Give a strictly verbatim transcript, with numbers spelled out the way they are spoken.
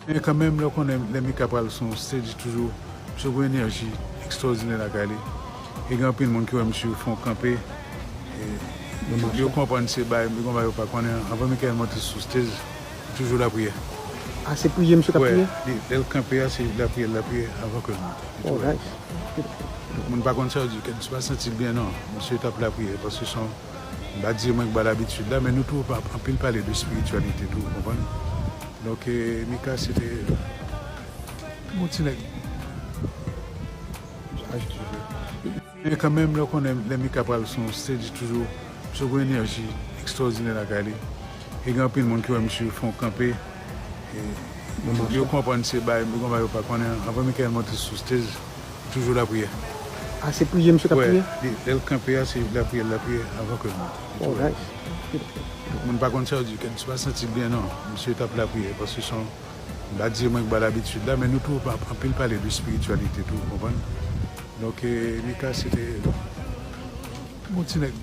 Men kanmenm, lè w konnen lè Mika pral sou yon stage, toujou, misye gen yon enèji ekstraòdinè lakay li. E gen anpil moun ki wè misye fè yon kanpe. E yo konprann se bay, gen bagay yo pa konnen. Anvan Mikaèl monte sou stage, li toujou lapriyè. A, se priye misye k ap priye? Wè, lè l kanpe a, se lapriyè l lapriyè anvan ke l monte. Li toujou lapriyè. Moun pa konn sa yo di, kèt di pa santi l byen non. Misye t ap lapriyè, paske se yon M pa di mwen ki ba l abitid la, men nou tou, anpil pale de espirityalite tou, ou konprann? Donk, eh, Mika, se te bon ti nèg. Men kanmenm, lè w konnen lè Mika pral sou yon stage, toujou, misye gen yon enèji ekstraòdinè lakay li. E gen anpil moun ki wè misye fè yon kanpe. E yo konprann se bay, gen bagay yo pa konnen. Anvan Mikaèl monte sou stage, toujou lapriyè. A, se priye misye k ap priye? Wè, lè l kanpe a, se lapriyè l lapriyè anvan ke l monte. Li toujou lapriyè. Moun pa konn sa yo di, kèt di pa santi l byen non. Misye t ap lapriyè, paske se yon, m pa di mwen ki ba l abitid la, men nou tou, anpil pale de espirityalite tou, ou konprann? Donk, eh, Mika, se te bon ti nèg.